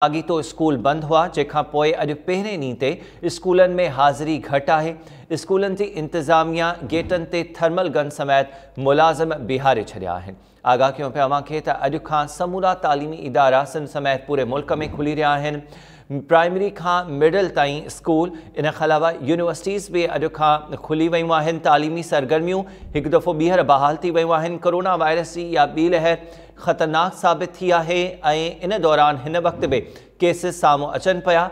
لاڳيتو اسڪول بند هئا، جنهن کان پوء اڄ پهرين ڏينهن تي اسڪولن ۾ حاضري گهٽ آهي. اسڪولن جي انتظاميا گيٽن تي ٿرمل گن سميت ملازم بيهاري ڇڏيا آهن. آگاهه ڪيون پيا اوهان کي ته اڄ کان سمورا تعليمي ادارا سنڌ سميت پوري ملڪ ۾ کلي رهيا آهن. پرائمري کان مڊل تائين اسڪول، ان کان علاوه يونيورسٽيز به اڄ کان کلي ويون آهن. تعليمي سرگرميون هڪ دفعو ٻيهر بحال ٿي ويون آهن. ڪورونا وائرس جي اها ٻي لهر خطرناڪ ثابت ٿي آهي ۽ ان دوران هن وقت به ڪيسز سامهون اچن پيا.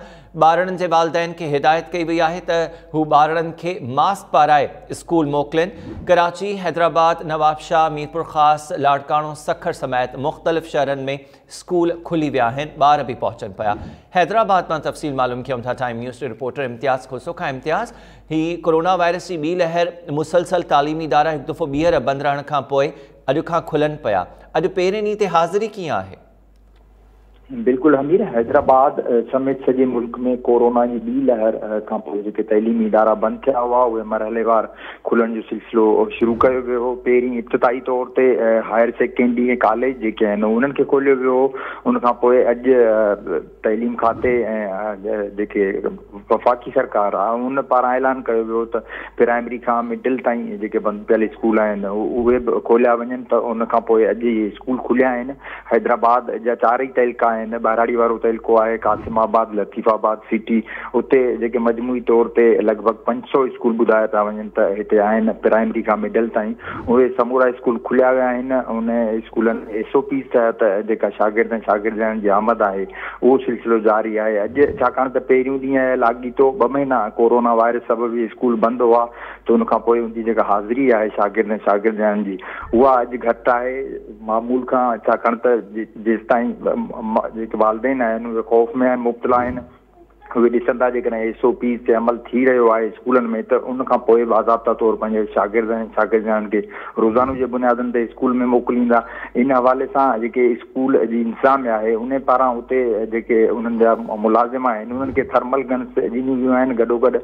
ٻارڙن جي والدين کي هدايت ڪئي وئي آهي ته هو ٻارڙن کي ماسڪ پارائي اسڪول موڪلين. ڪراچي، حيدرآباد، نوابشاهه، ميرپورخاص، لاڙڪاڻو، سکر سميت مختلف شهرن ۾ اسڪول کلي ويا آهن، ٻار به پهچن پيا. حيدرآباد مان تفصيل معلوم ڪيون ٿا ٽائيم نيوز جي رپورٽر امتياز کوسو کان. امتياز، هي ڪورونا وائرس جي ٻي لهر، مسلسل تعليمي ادارا هڪ دفعو ٻيهر بند رهڻ کان پوء اڄ کان کلن پيا، اڄ پهرين ڏينهن تي حاضري ڪيئن آهي؟ بلڪل حمير، حيدرآباد سميت سڄي ملڪ ۾ ڪورونا جي ٻي لهر کان پوء جيڪي تعليمي ادارا بند ٿيا هئا، اهي مرحليوار کلڻ جو سلسلو شروع ڪيو ويو هو. پهرين ابتدائي طور تي هائر سيڪنڊري ۽ ڪاليج جيڪي آهن انهن کي کوليو ويو هو. ان کان پوء اڄ تعليم کاتي ۽ جيڪي وفاقي سرڪار آهي ان پاران اعلان ڪيو ويو ته پرائمري کان مڊل تائين جيڪي بند پيل اسڪول آهن اهي به کوليا وڃن، ته ان کان پوء اڄ اهي اسڪول کليا آهن. حيدرآباد جا چار ئي تعلقا آهن، ٻهراڙي وارو تعلقو آهي، قاسم آباد، لطيف آباد سٽي، اتي جيڪي مجموعي طور تي لڳ ڀڳ 500 اسڪول ٻڌايا پيا وڃن ته هتي آهن پرائمري کان مڊل تائين، اهي سمورا اسڪول کليا ويا آهن. ان اسڪولن ۾ ايس او پيز تحت جيڪا شاگرد ۽ شاگردياڻين جي آمد آهي اهو سلسلو جاري آهي. اڄ ڇاڪاڻ ته پهريون ڏينهن آهي، لاڳيتو 2 مهينا ڪورونا وائرس سبب اهي اسڪول بند هئا، ته ان کان پوء ان جي جيڪا حاضري آهي شاگرد ۽ شاگردياڻين جي اها اڄ گهٽ آهي معمول کان، ڇاڪاڻ ته جيستائين جيڪي والدين آهن اهي خوف ۾ آهن، مبتلا آهن. اهي ڏسندا جيڪڏهن ايس او پيز تي عمل ٿي رهيو آهي اسڪولن ۾ ته ان کان پوء باضابطا طور پنهنجي شاگرد ۽ شاگردياڻين کي روزانو جي بنيادن تي اسڪول ۾ موڪليندا. ان حوالي سان جيڪي اسڪول جي انتظاميا آهي ان پاران اتي جيڪي انهن جا ملازم آهن انهن کي ٿرمل گنس ڏنيون ويون آهن، گڏوگڏ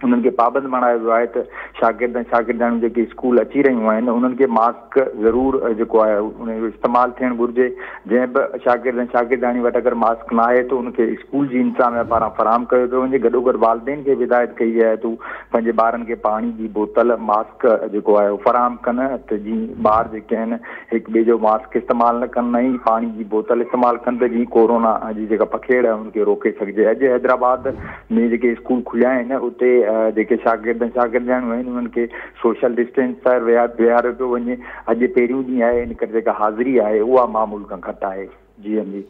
انهن کي پابند بڻايو ويو آهي ته شاگرد ۽ شاگردياڻيون جيڪي اسڪول اچي رهيون آهن انهن کي ماسڪ ضرور جيڪو آهي ان جو استعمال ٿيڻ گهرجي. جنهن به شاگرد ۽ شاگردياڻي وٽ اگر ماسڪ ناهي ته ان کي اسڪول جي انتظاميا پاران فراهم ڪيو پيو وڃي. گڏوگڏ والدين کي به هدايت ڪئي وئي آهي ته هو پنهنجي ٻارن کي پاڻي جي بوتل، ماسڪ جيڪو آهي اهو فراهم ڪن ته جيئن ٻار جيڪي آهن هڪ ٻئي جو ماسڪ استعمال نه ڪن ۽ پاڻي جي بوتل استعمال ڪن ته جيئن ڪورونا جي جيڪا پکيڙ آهي ان کي روڪي سگهجي. اڄ حيدرآباد ۾ جيڪي اسڪول کليا آهن اتي جيڪي شاگرد ۽ شاگردياڻيون آهن انهن کي سوشل ڊسٽينس سان ويهاريو پيو وڃي. اڄ پهريون ڏينهن آهي ان ڪري جيڪا حاضري آهي اها معمول کان گهٽ آهي. جي ايم جي.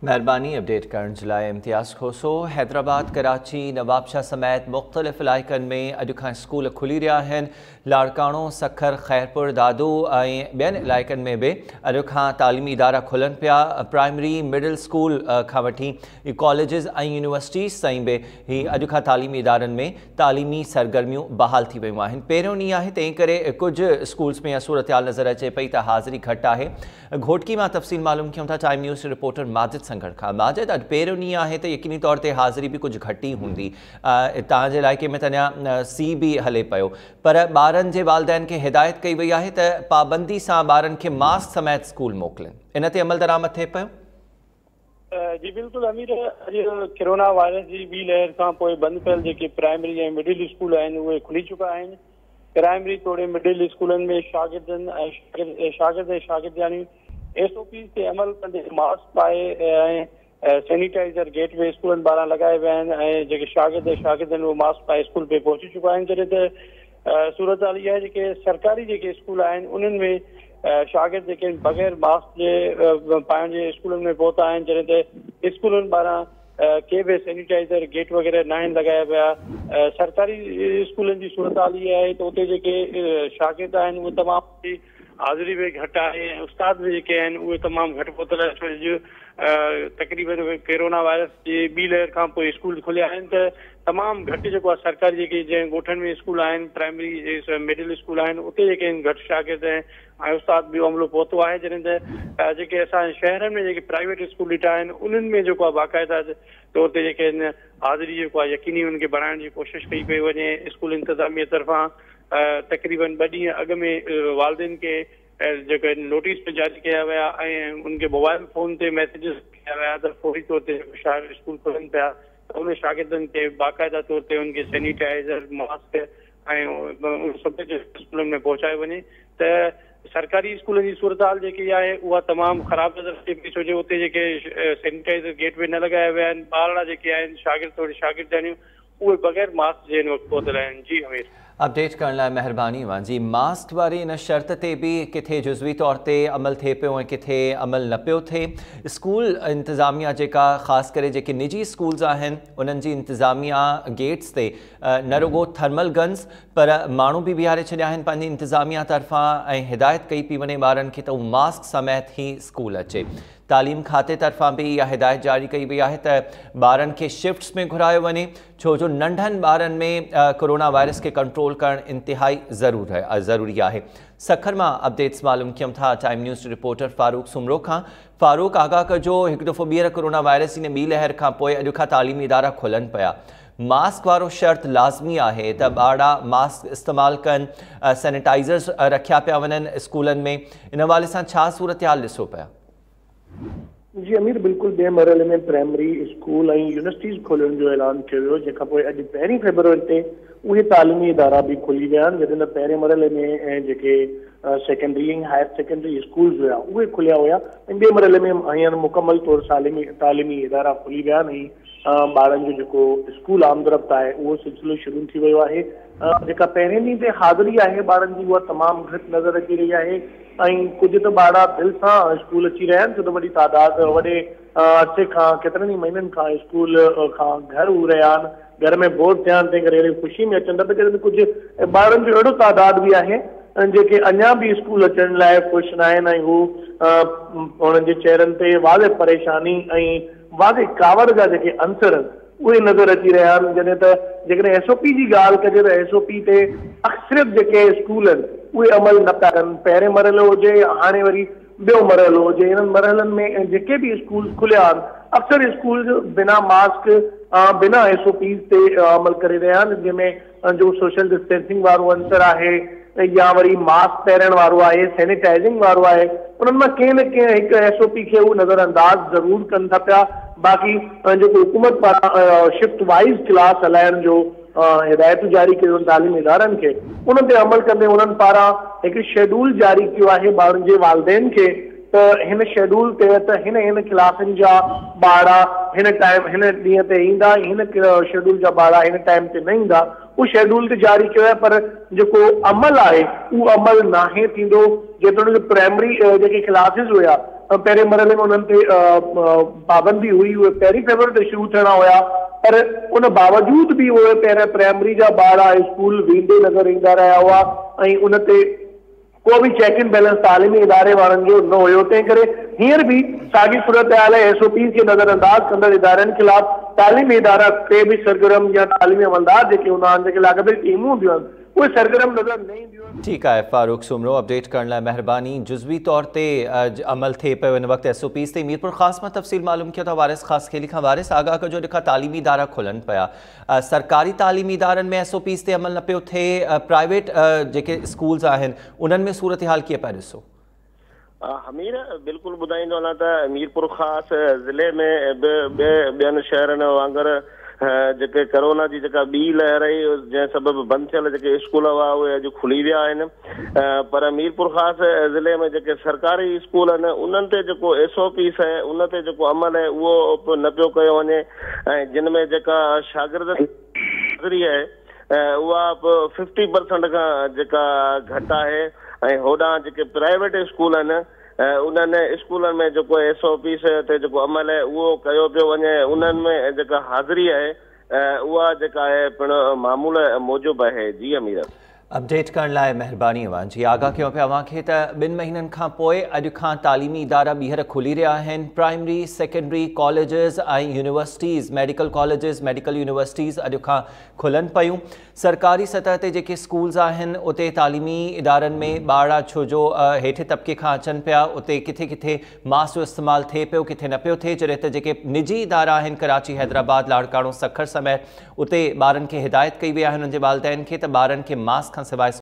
مهرباني اپڊيٽ ڪرڻ جي لاء امتياز کوسو. حيدرآباد، ڪراچي، نوابشاهه سميت مختلف علائقن ۾ اڄ کان اسڪول کلي رهيا آهن. لاڙڪاڻو، سکر، خيرپور، دادو ۽ ٻين علائقن ۾ به اڄ کان تعليمي ادارا کلن پيا. پرائمري، مڊل اسڪول کان وٺي ڪاليجز ۽ يونيورسٽيز تائين به هي اڄ کان تعليمي ادارن ۾ تعليمي سرگرميون بحال ٿي ويون آهن. پهريون ڏينهن آهي تنهن ڪري ڪجهه اسڪولز ۾ اها صورتحال نظر اچي پئي ته حاضري گهٽ آهي. گهوٽڪي مان تفصيل معلوم ڪيون ٿا ٽائيم نيوز جي رپورٽر ماجد سنگهڙ کان. ماجد، اڄ پهريون ڏينهن آهي ته يقيني طور تي حاضري به ڪجهه گهٽ ئي هوندي. توهان جي علائقي ۾ ته اڃا سي به هلي پيو، پر ٻارن جي والدين کي هدايت ڪئي وئي آهي ته پابندي سان ٻارن کي ماسڪ سميت اسڪول موڪلين، ان تي عملدرآمد ٿئي پيو؟ جي بلڪل امير، اڄ ڪرونا وائرس جي ٻي لهر کان پوء بند پيل جيڪي پرائمري ۽ مڊل اسڪول آهن اهي کلي چڪا آهن. پرائمري توڙي مڊل اسڪولن ۾ شاگردن ۽ شاگرد ۽ شاگردياڻيون ايس او پيز تي عمل ڪندي ماسڪ پائي ۽ سينيٽائيزر گيٽ وي اسڪولن ٻاهران لڳايا ويا آهن ۽ جيڪي شاگرد ۽ شاگردياڻيون اهي ماسڪ پائي اسڪول ۾ پهچي چڪا آهن. جڏهن ته صورتحال اها آهي جيڪي سرڪاري جيڪي اسڪول آهن انهن ۾ شاگرد جيڪي بغير ماسڪ جي پائڻ جي اسڪولن ۾ پهتا آهن، جڏهن ته اسڪولن ٻاهران ڪي به سينيٽائيزر گيٽ وغيره ناهن لڳايا ويا. سرڪاري اسڪولن جي صورتحال اها آهي ته اتي جيڪي شاگرد آهن اهي تمام حاضري به گهٽ آهي ۽ استاد به جيڪي آهن اهي تمام گهٽ پهتل آهن، ڇو جو تقريبن ڪورونا وائرس جي ٻي لهر کان پوء اسڪول کليا آهن ته تمام گهٽ جيڪو آهي سرڪاري جيڪي جنهن ڳوٺن ۾ اسڪول آهن، پرائمري مڊل اسڪول آهن، اتي جيڪي آهن گهٽ شاگرد ۽ استاد ٻيو عملو پهتو آهي. جڏهن ته جيڪي اسان شهرن ۾ جيڪي پرائيويٽ اسڪول ڏٺا آهن انهن ۾ جيڪو آهي باقاعده طور تي جيڪي آهن حاضري جيڪو آهي يقيني انهن کي بڻائڻ جي ڪوشش ڪئي پئي وڃي. اسڪول انتظاميه طرفان تقريبن 2 ڏينهن اڳ ۾ والدين کي जेके नोटिस में जारी कया विया ऐं उनखे मोबाइल फोन ते मैसेजेस कया विया त फौरी तौर ते स्कूल खुलनि पिया त उन शागिर्दनि खे बाक़ाइदा तौर ते उनखे सैनिटाइज़र, मास्क ऐं सभु स्कूलनि में पहुचायो वञे। त सरकारी स्कूलनि जी सूरत हाल जेकी आहे उहा तमामु ख़राबु नज़र अचे पई, छो जो उते जेके सैनिटाइज़र गेट में न लॻाया विया आहिनि, ॿारड़ा जेके आहिनि शागिर्द थोरे शागिर्दाणियूं उहे बग़ैर मास्क जे हिन वक़्तु पहुतल आहिनि। जी हमीर, अपडेट करण लाइ महिरबानी वांजी। मास्क वारी इन शर्त ते बि किथे जुज़वी तौर ते अमल थिए पियो ऐं किथे अमल न पियो थिए। स्कूल इंतिज़ामिया जेका ख़ासि करे जेके निजी स्कूल्स आहिनि उन्हनि जी इंतिज़ामिया गेट्स ते न रुगो थर्मल गन्स पर माण्हू बि बीहारे छॾिया आहिनि पंहिंजी इंतिज़ामिया तरफ़ां ऐं हिदायत कई पई वञे ॿारनि खे त हू मास्क समेत ई स्कूल अचे। तालीम खाते तरफ़ां बि इहा हिदायत जारी कई वई आहे त ॿारनि खे शिफ्ट्स में घुरायो वञे, छो जो नंढनि ॿारनि में कोरोना वायरस खे कंट्रोल करणु इंतिहाई ज़रूरी आहे। सखर मां अपडेट्स मालूम कयूं था time news reporter Farooq Soomro खां। फ़ारूक, आगाह कजो, हिकु दफ़ो ॿीहर कोरोना वायरस जी ॿी लहर खां पोइ अॼु खां तालीमी इदारा खुलनि पिया, मास्क वारो शर्त लाज़मी आहे त ॿारड़ा मास्क इस्तेमालु कनि, सैनिटाइज़र्स रखिया पिया वञनि स्कूलनि में, इन हवाले सां छा सूरत हाल ॾिसो पिया? जी अमीर, बिल्कुलु ॿिए मरहले में प्राइमरी स्कूल ऐं यूनिवर्सिटीज़ खोलण जो ऐलान कयो वियो, जंहिंखां पोइ अॼु 1 फ़रवरी ते उहे तालीमी इदारा बि खुली विया आहिनि। जॾहिं त पहिरें मरहले में जेके सेकेंडरी ऐं हायर सेकेंडरी स्कूल्स हुया उहे खुलिया हुया ऐं ॿिए मरहले में हींअर मुकमल तौर तालीमी इदारा खुली विया आहिनि ऐं ॿारनि जो जेको स्कूल आमदरफ़्त आहे उहो सिलसिलो शुरू थी वियो आहे। जेका पहिरें ॾींहं ते हाज़िरी आहे ॿारनि जी उहा तमामु घटि नज़र अची रही आहे ऐं कुझु त ॿारा दिलि सां स्कूल अची रहिया आहिनि, छो त वॾी तादाद वॾे अरसे खां केतिरनि ई महीननि खां स्कूल खां घर हू रहिया आहिनि, घर में बोर थिया आहिनि, तंहिं करे अहिड़ी ख़ुशी में अचनि था। त जॾहिं कुझु ॿारनि जो अहिड़ो तादाद बि आहे जेके अञा बि स्कूल अचण लाइ ख़ुशि न आहिनि ऐं हू हुननि जे चेहरनि ते वाज़े परेशानी ऐं वाज़े कावड़ जा जेके अंसर आहिनि उहे नज़र अची रहिया आहिनि। जॾहिं त जेकॾहिं एस ओ पी जी ॻाल्हि कजे त एस ओ पी ते अक्सरियत जेके स्कूल आहिनि उहे अमल न पिया कनि। पहिरें मरहलो हुजे या हाणे वरी ॿियो मरहलो हुजे, इन्हनि मरहलनि में जेके बि स्कूल खुलिया आहिनि अक्सर स्कूल बिना मास्क बिना एस ओ पीज़ ते अमल करे रहिया आहिनि, जंहिंमें जो सोशल डिस्टेंसिंग वारो अंसर आहे या वरी मास्क पहिरण वारो आहे, सैनिटाइज़िंग वारो आहे, उन्हनि मां कंहिं न कंहिं हिकु एस ओ पी खे हू नज़रअंदाज़ ज़रूरु कनि था पिया। बाक़ी जेको हुकूमत पारां शिफ्ट वाइज़ क्लास हलाइण जो हिदायतूं जारी कयूं आहिनि तालीमी इदारनि खे, उन ते अमल कंदे उन्हनि पारां हिकु शेड्यूल जारी कयो आहे ॿारनि जे वालदेन खे त हिन शेड्यूल तहत हिन हिन क्लासनि जा ॿारा हिन टाइम हिन ॾींहं ते ईंदा, हिन शेड्यूल जा ॿारा हिन टाइम ते न ईंदा। उहो शेड्यूल त जारी कयो आहे पर जेको अमल आहे उहो अमल नाहे थींदो। जेतोणीक प्राइमरी जेके क्लासिस हुया पहिरें मरहले में उन्हनि ते पाबंदी हुई, उहे 1 फ़रवरी ते शुरू थियणा हुया, पर उन बावजूद बि उहे पहिरियां प्राइमरी जा ॿारा स्कूल वेंदे नज़र ईंदा रहिया हुआ ऐं उन ते को बि चेक एंड बैलेंस तालीमी इदारे वारनि जो न हुयो। तंहिं करे हींअर बि साॻी सूरत हाल आहे। एस ओ पीज़ खे नज़रअंदाज़ कंदड़ इदारनि ख़िलाफ़ तालीमी इदारा ते बि सरगर्म या तालीमी अमलदार जेके हूंदा आहिनि, जेके लाॻापियल टीमूं हूंदियूं आहिनि, उहे सरगर्म नज़र न ईंदियूं आहिनि। ठीकु आहे फ़ारूक सुमरो, अपडेट करण लाइ महिरबानी। जुज़वी तौर ते अमल थिए पियो हिन वक़्तु एस ओ पीज़ ते। मीरपुर ख़ास मां तफ़सील मालूम कयो था वारिस ख़ास खेली खां। वारिस, आगाह कजो, अॼु खां तालीमी इदारा खुलनि पिया, सरकारी तालीमी इदारनि में एस ओ पीज़ ते अमल न पियो थिए, प्राइवेट जेके स्कूल्स आहिनि उन्हनि में सूरत हाल कीअं पिया ॾिसो? हमीर, बिल्कुलु ॿुधाईंदो हलां त मीरपुर ख़ासि ज़िले में बि ॿियनि शहरनि वांगुरु जेके कोरोना जी जेका ॿी लहर आई जंहिं सबबु बंदि थियल जेके स्कूल हुआ उहे अॼु खुली विया आहिनि, पर मीरपुर ख़ासि ज़िले में जेके सरकारी स्कूल आहिनि उन्हनि ते जेको एस ओ पीस आहे उन ते जेको अमल आहे उहो न पियो कयो वञे ऐं जिन में जेका शागिर्द हाज़िरी आहे उहा बि 50% खां जेका घटि आहे ऐं होॾां जेके प्राइवेट स्कूल आहिनि उन्हनि स्कूलनि में जेको एस ओ पीस ते जेको अमल आहे उहो कयो पियो वञे, उन्हनि में जेका हाज़िरी आहे उहा जेका आहे पिणु मामूल मूजिबि आहे। जी अमीर, अपडेट करण लाइ महिरबानी अव्हां जी। आगाह कयूं पिया अव्हांखे त 2 महीननि खां पोइ अॼु खां तालीमी इदारा ॿीहर खुली रहिया आहिनि। प्राइमरी, सेकेंडरी कॉलेजेस ऐं universities, medical colleges, medical universities अॼु खां खुलनि पयूं। सरकारी सतह ते जेके स्कूल्स आहिनि उते तालीमी इदारनि में ॿारड़ा छो जो हेठे तबिके खां अचनि पिया, उते किथे किथे मास्क जो इस्तेमालु थिए पियो, किथे न पियो थिए। जॾहिं त जेके निजी इदारा आहिनि कराची, हैदराबाद, लाड़काणो, सखर समेत, उते ॿारनि खे हिदायत कई वई आहे हुननि जे वालदैन खे त ॿारनि खे मास्क खां सवाइ